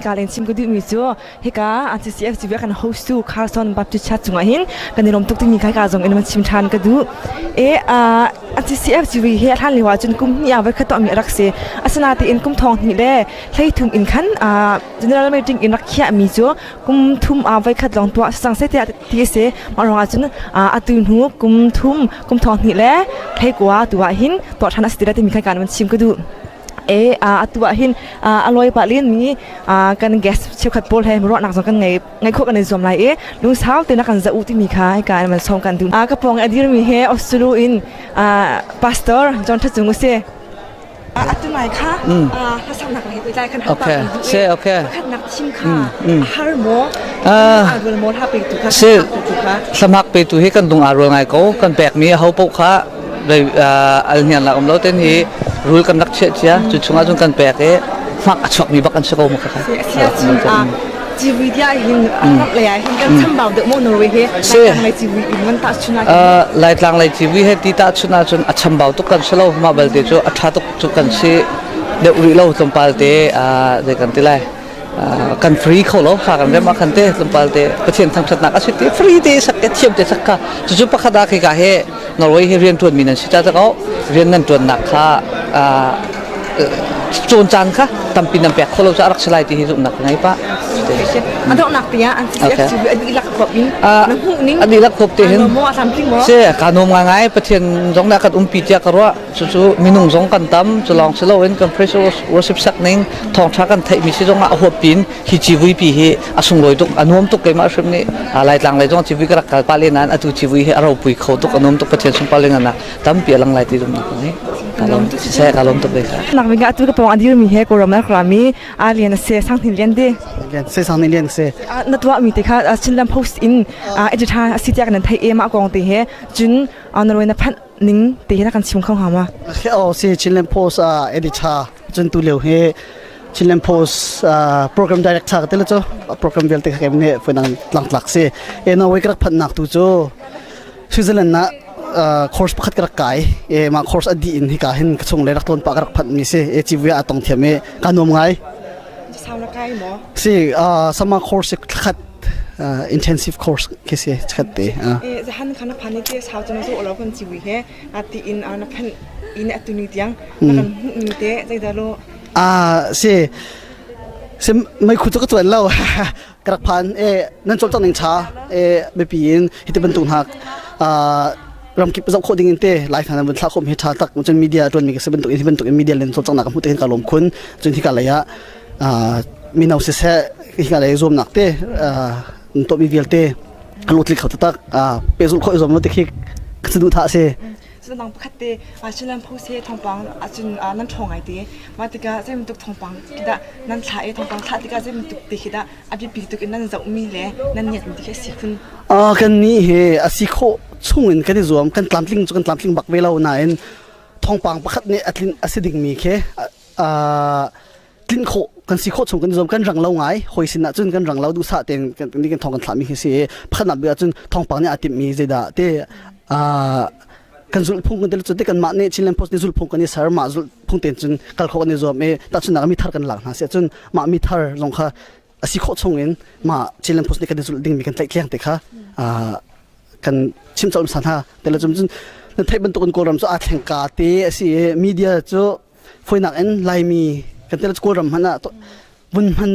Ka len chim ka duhmi cu hika RCCF civia kan host tu Carson Baptist Church cungah hin kan i lawm tuk timi kai ka zong in man chim than ka duh. E RCCF civi he hlan lio ahcun kum hnih ah voi khat tuahmi a rak si. Asinain kum thong hnih le hlei thum in khan general meeting in rak khiahmi cu kum thum ah voi khat lawng tuah sang se tiah ti a si. Mah ruangah cun atu hnu kum thum kum thong hnih le hlei kua tu ah hin tuah than a si ti la timi khan kan chim ka duh. E atu ah hin a lawi pah len mi kan guest cheukhat pawl he ruahnak zong kan ngei ngei khawh kan i zuam lai i lungsau te na kan za u timi kha hika in man sawm kan duh. Ka pawng a dirmi he Osulu in Pastor John Thachung u si. Atu ngai kha hlasak he pehtlai khan Okay. Se okay. Pakhatnak thim kha har maw aa rual maw hla petu kha Se hlamak petu hi kan lung aa rual ngai ko kan pek mi ho paoh kha al hnian la um lo ten hi rul kan rak chiah cia cu chungah cun kan pek i hmak a chuak mi bak an si ko mu kha kha civui dia hin ram lei ah hin kan chambau deuh mo Norway he Laitlang lei civui in man ta chuna Laitlang lei civui he ti ta chuna cun a chambau tuk kan si lo ma balte cu a tha tuk cu kan si deuh rih lo tlawmpal te zei kan ti lai kan free kho lo kha kan rem ah khan te tlawmpal te Pathian thangthatnak a si te free te sak te thiam te sak kha cucu pakhat ah khi ka he Norway hi rian ṭuan mi nan si ta ko rian nan ṭuannak kha cawn caan kha tampi nan pek kho lo ca rak si lai ti hi zumhnak ka ngei pah. A donghnak te ah an CFCB a dihlak khop in na hmuh ning a dihlak khop te hin mo a tlamtling mo se ka nom ngai ngai Pathian zong na kan umpi tia ka ruah cucu minung zong kan tam cu lawng si loin kan praise worship sak ning thawngtha kan theih mi si zong ah a huap pin hi civui pi hi a sunglawi tuk a nuam tuk keimah hrim nih Laitlang lei zong civui ka rak kal pa le nain atu civui hi a ropui kho tuk a nuam tuk Pathian sunpar le ngan tampi a lang lai ti zumnak ka ngei ka lawm se ka lawm tuk ve ka nak mi atu ka pong adir mi he ko ram na mi a lian se sang thin lian de lian se sang lian se na tua mi te kha Chinland Post in editor a si tiak nan thei e ma kong te he cun Norway na phanh ning te hi na kan chim kho hnga ma o si Chinland Post editor cun tu lio hi Chinland Post program director ka te cu program vialte kha kem ne fuinang tlangtlak si e Norway ka rak phannak tu cu Switzerland na course pakhat ka rak kai e ma course adi in hika hin ka chung le rak tlawn pa ka rak phanh mi si e civuya atong thiam e ka nuam ngai sau na kai mo si summer course khat intensive course khi si khat te e zahan khana phani te sau chana zo lo kan ciwi he ati in ana phan in atuni tiang na kan mi te zaida lo a si si mai khu chu ka tuan lo ka rak phan e nan chol chang ning cha e biapi in hiti bantuk hna ramkip zoh khawh ding in te lai hna nan thla khom hi tha tak cun media tuan mi ka si bantuk in hi bantuk in media len chol chang nak ka hmu te hin ka lom khun cun hika lei ah mino siseh hika lei zuamnak te to mi vialte kan utli kho taktak pehzulh khawh i zuam lo ti khi ka duh tha si Cun pakhat te Chinland Post he thawngpang ahcun nan ṭhawng ngai te. Mah tikah zei bantuk thawngpang khi dah nan thlah i thawngpang thlah tikah zei bantuk ti khi dah a biapi tuk in nan zohmi le nan ngiatmi ti khi a si khun. Kan nih hi a si khawh chung in kan i zuam kan tlamtling cu kan tlamtling bak ve lo nain thawngpang pakhat nih a tlin a si dingmi khi tlinh khawh kan si khawh chung kan zuam kan rang lo ngai hoi sin ah cun kan rang lo duhsah tein kan kan thong kan thlah mi khi si pakhatnak bik ah cun thawngpang nih aa timh mi zeidah te kan zulh phung kan tel cu te kan mah nih Chinland Post nih zulh phung kan i ser mah zulh phung tein cun kal khawh kan i zuam i tahchunhnak mi thar kan lak hna si cun mah mi thar zong kha a si khawh chung in mah Chinland Post nih kan i zulh ding mi kan tlaih tliang te kha kan chim colh hmasa hna te le cun nan theih bantuk in Kawlram cu aa thleng ka te a si i media cu Foinak in Laimi kan tel Kawlram hmanh ah vun hman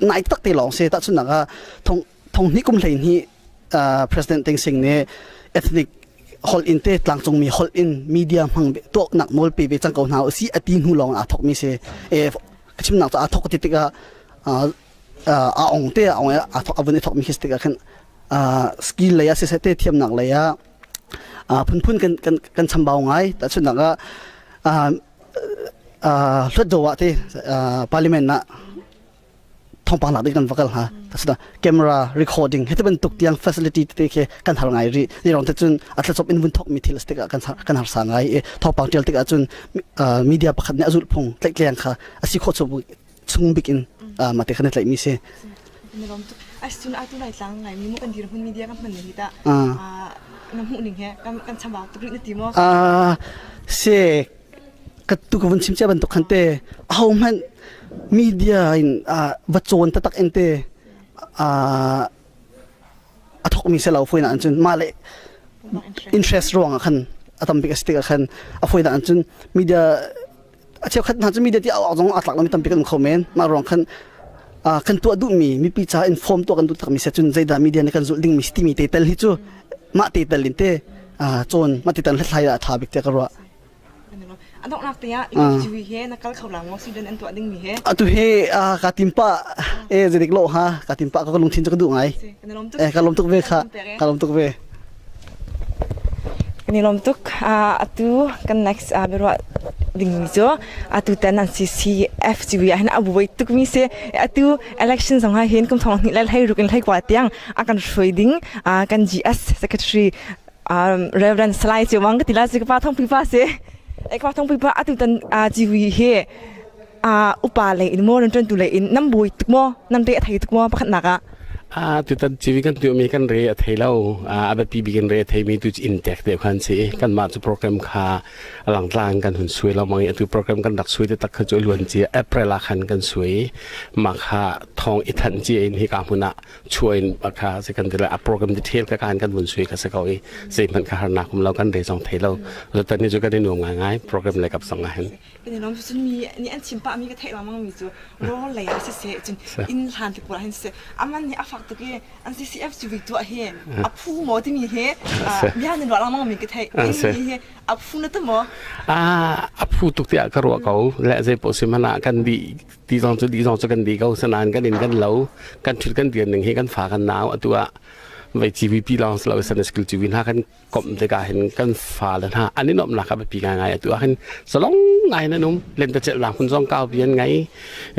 nai tak te lawng si tahchunhnak ah thong thong hnih kum 12 President Teng Sing nih ethnic holh in te tlangcungmi holh in media hmang tuahnak nawl pe ve cang ko hna usih a ti hnu lawng aa thawk mi si e ka chimnak cu aa thawk ti tikah a ong te a ong aa thawk a vun i thawk mi khi si tikah khan skill lei ah siseh te thiamnak lei ah phunphun kan kan kan chambau ngai tahchunhnak ah hluatdaw ah te parliament ah thawngpang lak ding kan va kal hnga tasida camera recording heti bantuk tiang facility tete khi kan har ngai rih ni rong te cun a thlacop in vun thok mi thil tikah kan kan harsa ngai i thawngpang tial tikah cun media pakhat nih a zulh phung tlaihtleng kha a si khawh chung chung bik in mah te khan i tlaih mi si Asun atu lai tlang ngai mi mu kan dir hun media kan hman ni ta na hmuh ning he kan kan chambau tuk rih na ti maw si ka tu ka vun chim cia bantuk khan te aho hmanh Media in va cawn taktak in te a thawkmi si lo fawinak in cun mah le interest ruang ah khan a tam bik a si tikah khan a fawinak in cun media a cheukhat hna cu media ti au zong aa tlak lomi tampi kan um kho men. Mah ruang khan kan tuah duhmi mipi ca inform tuah kan duh takmi si cun zeidah media nih kan zulh dingmi si timi te tel hi cu mah te tel in te cawn mah te tel hlathlai ah a ṭha bik tiah ka ruah. A donghnak te ah interview he na kal kho la maw Sweden an tuah dingmi he? Atu hi ka tim pa e zeidik lo ha ka tim pa ka lungthin cu ka duh ngai. Eh ka lawm tuk ve kha ka lawm tuk ve. Kan i lawm tuk. Atu kan next biaruah dingmi cu atu tan an CCF civui ah hin a buai tukmi si. Atu election zong ah hin kum thong hnih le hlei ruk in hlei kua tiang a kan hruai ding kan GS secretary Reverend Salai Ceu Mang ka ti la si ka pa thong pipa si. E ka pa thong pipa atu tan civui hi upa lei in maw nan ṭuantu lei in nan buai tuk maw nan re a thei tuk maw pakhatnak ah? Tutan civui kan tuahmi kan re a thei lo. A biapi bik in re a theimi tu cu inntek deuh khan si. Kanmah cu program kha a langtlang kan hun suai lengmang i atu program kan rak suai te tak kha cu a luan cia April ah khan kan suai. Mah kha thawng i thanh cia in hika hmun ah chuah in kha se kan ti lai. A program detail ka kan kan vun suai kha si ko i zeihmanh kha harnak um lo kan re zong thei lo. Tutan ni cu kan i nuam ngaingai program le kap zong ah hin. Kan i lawm cun mi nih an chim pah mi ka theih lengmang mi cu rawl lei ah siseh cun inn hlan te pawl ah hin siseh aman nih a fak tuk i an CCF cu vi tuah hi a phu maw timi hi bia nan ruah lengmang mi ka theih mi hi a phu na tu maw? A phu tuk tiah ka ruah ko le zei paoh si hmanh ah kan di ti zong cu di zong cu kan di ko sanain kan in kan lo kan thut kan dir ning hi kan fa kan nau atu ah vei GVP lawng si lo Sunday school GV hna kan komh tikah hin kan fale hna an i nuamhnak a biapi ngaingai. Atu ah hin zalong ngai in an um lentecelhnak hmun zong kaupi an ngei.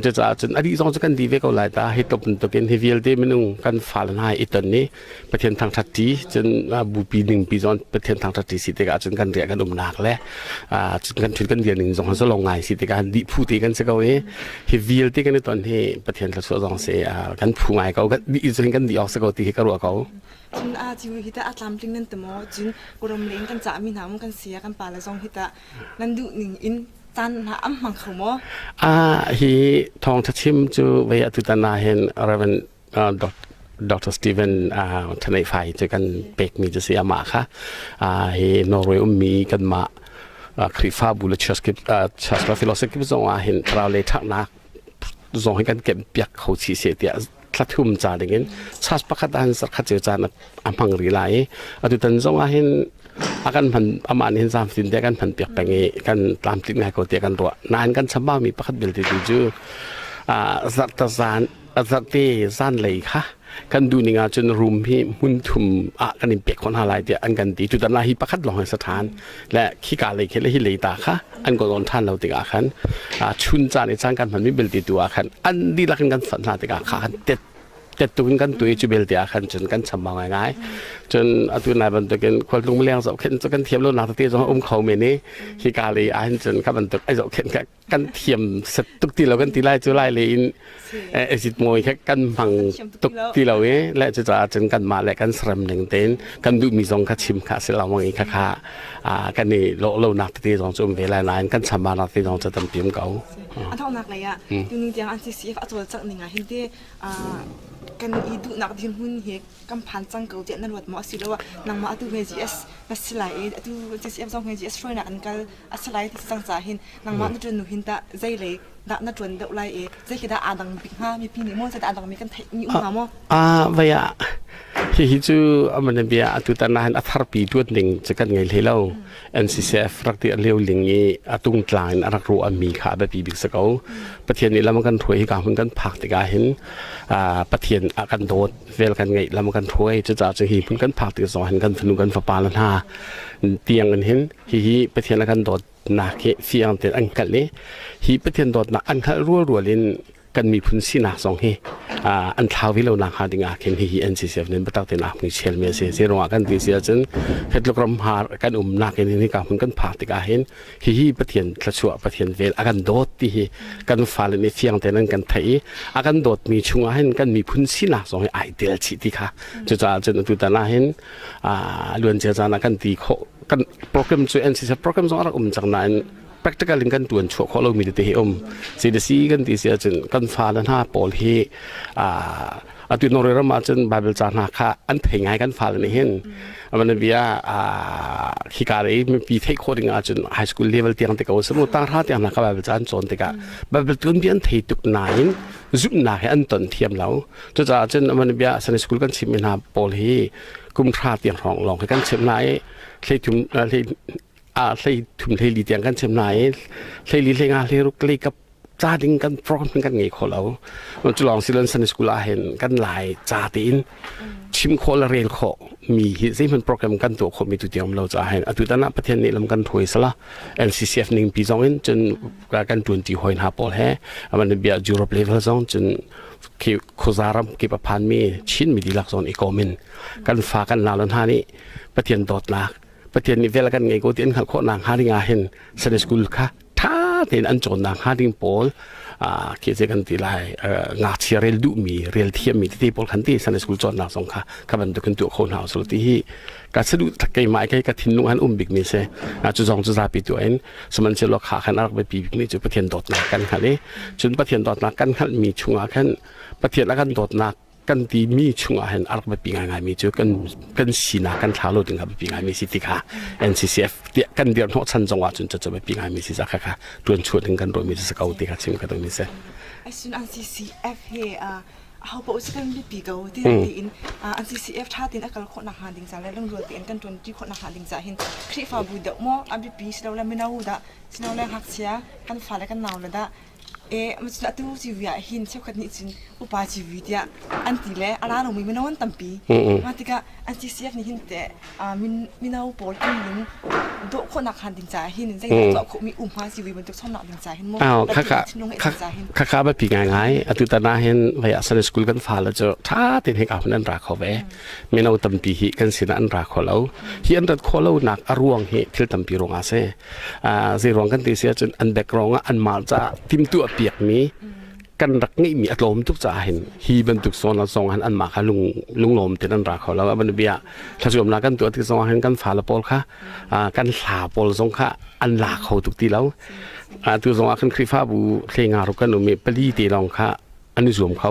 Cucaah cun a dih zong cu kan dih ve ko lai ta. Hi tluk bantukin hi vialte minung kan fale hna i ton i Pathian thangṭhat ṭi cun bupi ningpi zong Pathian thangṭhat ṭi si tikah cun kan riah kan umnak le cun kan thil kan dir ning zong zalong ngai si tikah dih phu te kan si ko i hi vialte kan i ton hi Pathian thluachuah zong si kan phu ngai ko dih cun kan dih awk si ko ti hi ka ruah ko. Cun a ciwi hi tah a tlamtling nan ti maw? Cun kawlram lei in kan cahmi hna maw kan si ah kan pale zong hi tah nan duh ning in caan hna an hmang kho maw? Hi thawngṭha chim cu vei atutan ah hin Reverend Dr. Stephen Thanei Fai cu kan pekmi cu si amah kha hi Norway ummi kanmah Khrihfabu le Church Church Philosophy zong ah hin thlarau lei ṭhaknak zong hi kan kemh piak kho chih seh tiah thla thum ca dingin church pakhat ah hin zarkhat cio caan a hmang rih lai i atutan zong ah hin a kan hman amah nih hin zaamtin te kan hman piak peng i kan tlamtlinh ngai ko tiah kan ruah. Nain kan chambau mi pakhat belte tu cu zarhta zan zarhte zanlei kha kan duh ning ahcun room hi hmun thum ah kan in pek khawh hna lai tiah an kan ti. Tutan ah hi pakhat lawng hi sa ṭhan le khika lei khi le hi lei ta kha an ka nawn ṭhan lo tikah khan chun caan i caan kan hmanmi belte tu ah khan an dihlak in kan fanh hna tikah kha khan tet tet tuk in kan tu i cu belte ah khan cun kan chambau ngaingai. Cun atu nai bantukin khualtlung leng zohkhenh cu kan thiam lo nak tete zong a um kho men i hika lei ah hin cun kha bantuk ai zohkhenh kha kan thiam set tuk ti lo kan ti lai cu lai le in exit mawi kha kan hmang tuk ti lo i le cucaah cun kanmah le kan serem ning tein kan duhmi zong kha chim kha si lo mang i kha kha kan i lawh lonak tete zong cu um ve lai nain kan chambaunak te zong cu tampi um ko. A thawknak lei ah tuning tiang an CCF a cawlcangh ning ah hin te kan i duhnak dirhmun hi kan phan cang ko tiah na ruat maw asiloah nangmah atu he GS na si lai i atu CCF zong he GS hruainak an kal a si lai ti cang caah hin nangmah na ṭuan nu hin tah zei lei dah na ṭuan deuh lai i zei khi dah aa dang bik hnga? Mipi nih maw zeidah aa dangmi kan theih mi um hnga maw? Vei ah hihi cu amana bia atu tan ah hin a tharpi tuan ding cu kan ngei hlei lo. NCCF rak ti a lio ling i a tungtlang in a rak ruah mi kha a biapi bik si ko. Pathian nih lam kan hruai hi ka hun kan phak tikah hin Pathian a kan dawt vel kan ngeih lam kan hruai. Cucaah cu hi hmun kan phak tik zong hin kan fanu kan fapa le hna tiang in hin hihi Pathian a kan dawtnak hi fiang tein an hngalh i hi Pathian dawtnak an hngalh rualrual in kan miphun sinak zong hi an thlau ve lo nak hnga ding ah khin hihi NCCF nin biatak tein aa hmui chel mi a si. Zei ruangah kan ti si ahcun hetluk ram har kan umnak in hika hmun kan phak tikah hin hihi Pathian thluachuah Pathian vel a kan dawt ti hi kan fale nih fiang tein an kan theih i a kan dawtmi chungah hin kan miphun sinak zong hi ai tel chih ti kha. Cucaah cun atu tan ah hin luancia caan ah kan ti khawh kan program cu NCC program zong a rak um cang nain. Practical in kan tuan chuah khawh lomi tete hi um. CDC kan ti si ahcun kan fale hna pawl hi atu Norway ram ahcun Bible ca hna kha an thei ngai kan fale nih hin. Amana bia hika lei mipi theih khawh ding ahcun high school level tiang te ko samu tanghra tiang hna kha Bible ca an cawn tikah Bible tuanbia an thei tuk nain zumhnak he an ton thiam lo. Cucaah cun amana bia Sunday school kan chimmi hna pawl hi kum hra tiang hrawng lawng hi kan chimh hna i thleithum hlei a hlei thum hlei li tiang kan chim hna i hlei li hlei nga hlei ruk hlei kap ca ding kan program kan ngei kho lo. Cu lawng siloin Sunday school ah hin kan lai ca tein chim khawh le rel khawh mi hi zeihmanh program kan tuah khawh mi tu tiang lo caah hin atu tan ah Pathian nih lam kan hruai sala NCCF ning pi zong in cun kan tuan ti hoi hna pawl he aman bia Europe level zong cun khi khuaza ram kip a phan mi Chin mi dihlak zong i kom in kan fa kan nau le hna nih Pathian dawtnak Pathian nih vel kan ngei ko ti an hngalh khawh nak hnga ding ah hin Sunday school kha ṭha tein an cawnnak hnga ding pawl khi ce kan ti lai ngakchia rel duhmi rel thiammi tete pawl khan ti Sunday school cawnnak zong kha kha bantuk in tuah kho hna usulaw ti hi ka saduh keimah kei ka thinlung han um bikmi si. Cu zong cu zapi tuah in sihmanhsehlaw kha khan a rak biapi bikmi cu Pathian dawtnak kan hngalh i cun Pathian dawtnak kan hngalhmi chungah khan Pathian a kan dawtnak kan timi chungah hin a rak biapi ngaingaimi cu kan kan sinak kan thlau lo ding kha biapi ngaimi si ti kha NCCF tiah kan dir hnawh chan zong ah cun cucu biapi ngaimi si za kha kha tuan chuah ding kan ruahmi si ko ti kha chim ka duhmi si. Asun NCCF he aho paoh si kan biapi ko ti tiin NCCF tha tin a kal khawh nak hnga ding ca le lungrual tein kan tuan ti khawh nak hnga ding ca hin Khrihfabu deuh maw a biapi silole mino dah silole ngakchia kan fale kan nau le dah E atu civui ah hin cheukhat nih cun upa civui tiah an ti le a ra lomi mino an tampi. Mah tikah an CCF nih hin teh mino pawl an lung dawh khawhnak han ding caah hin zeidah tuah khawhmi um hnga civui bantuk sawmnak ding caah hin maw thinlung ngeih ding caah hin. Khakha biapi ngaingai. Atu tan ah hin vei ah Sunday school kan fale cu ṭha tein hika hun an ra kho ve. Mino tampi hi kan sinah an ra kho lo. Hi an rat khawh lonak a ruang hi thil tampi ruangah a si. Zeiruang kan ti si ahcun an background ah anmah caah timhtuah piakmi kan rak ngeihmi a tlawm tuk caah hin hi bantuk zawn ah zong han anmah kha lung lunglawm tein an ra kho lo. Ban bia thlazuamnak kan tuah tik zong ah hin kan fale pawl kha kan hla pawl zong kha an la kho tuk ti lo. Tu zong ah kan Khrihfabu thlenga ruk kan um i pali te lawng kha an i zuam kho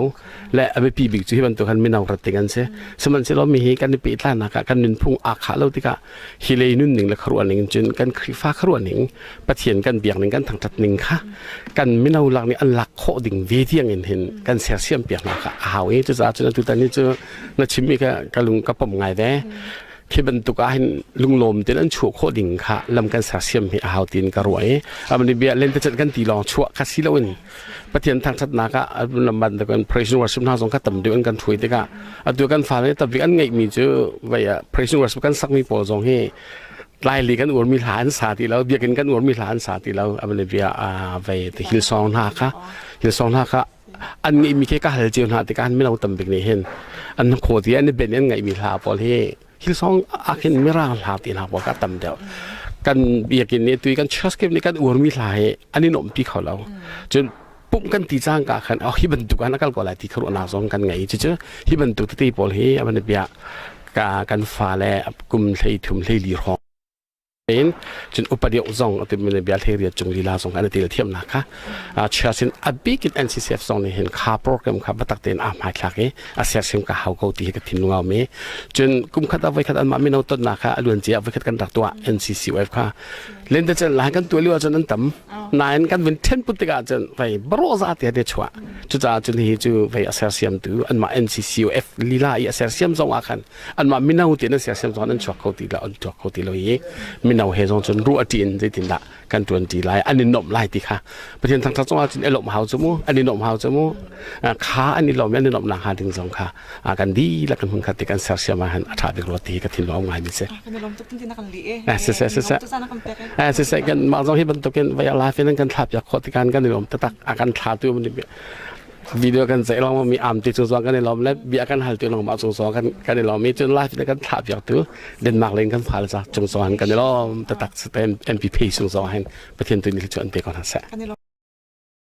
le a biapi bik cu hi bantuk han mino rat ding an si. Sihmanhsehlaw mi hi kan i pehtlainak ah kan nunphung aa khah lo tikah hi lei nunning le khuaruah ning cun kan Khrihfa khuaruah ning Pathian kan biak ning kan thangṭhat ning kha kan mino lak nih an lak khawh ding ve tiang in hin kan sersiam piak hna kha a hau i cucaah cun atu tan hi cu na chimmi ka ka lung ka pom ngai ve. Khi bantuk ah hin lunglawm tein an chuah khawh ding kha lam kan sersiam hi a hau tiin ka ruah i amani bia lentecelh kan ti lawng chuah kha si loin Pathian thangṭhatnak ah bantukin praise and worship hna zong kha tam deuh in kan ṭhui tikah atu kan fale nih tambik an ngeihmi cu vei ah praise and worship kan sakmi pawl zong hi laili kan uarmi hla an sa ti lo, biakinn kan uarmi hla an sa ti lo. Amani bia vei Hillsong hna kha Hillsong hna kha an ngeihmi khi ka hal cio hna tikah mino tambik nih hin an khaw ti an i ben an ngeihmi hla pawl hi Hillsong ah khin mirang hla ti hna pawl kha tam deuh. Kan biakinn nih tui kan church kip nih kan uarmi hla hi an i nuampi kho lo. Cun pumh kan ti cang ka khan oh hi bantuk ah na kal ko lai ti khuaruahnak zong kan ngei. Cucu hi bantuk tete pawl hi a bia ka kan fale kum hlei thum hlei li hrawng in cun upa deuh zong ati mi bia hlei riat cung lila zong kan til thiamnak kha chia sin a bik in NCCF zong nih hin kha program kha batak tein a hmai thlak i a sersim ka hau ko ti hi ka thinlung au mi. Cun kum khat a voi khat anmah mino tonnak kha a luan cia voi khat kan rak tuah NCCF kha len te cun lai kan tuah lio ahcun an tam nain kan vun then put tikah cun vei baro za te te chuah. Cucaah cun hi cu vei a sersiam tu anmah NCCF lila i a sersiam zong ah khan anmah mino te nan sersiam zong an chuak kho ti lo an chuak kho ti lo i mino he zong cun ruah ṭi in zeitindah kan ṭuan ṭi lai an i nuamh lai ti kha Pathian thangṭhat zong ah cun i lawmh hau cu mu an i nuamh hau cu mu. Kha an i lawm i an i lawmh nak hnga ding zong kha kan dihlak kan hmun khat te kan sersiam ah hin a ṭha bik rua ti ka thinlung ngai mi si. Si si si si si si kan mah zong hi bantukin vai live in kan thla piak khawh tikhan kan i lawm taktak. A kan thla tu video kan ceih lawng mi am ti chung zong kan i lawm le bia kan hal tu lawng mah chung zong kan kan i lawm i cun live kan thlah piak tu Denmark len kan fal za chung zong kan i lawm taktak. MPP chung zong hin Pathian tu ni cu an pe ko hna seh.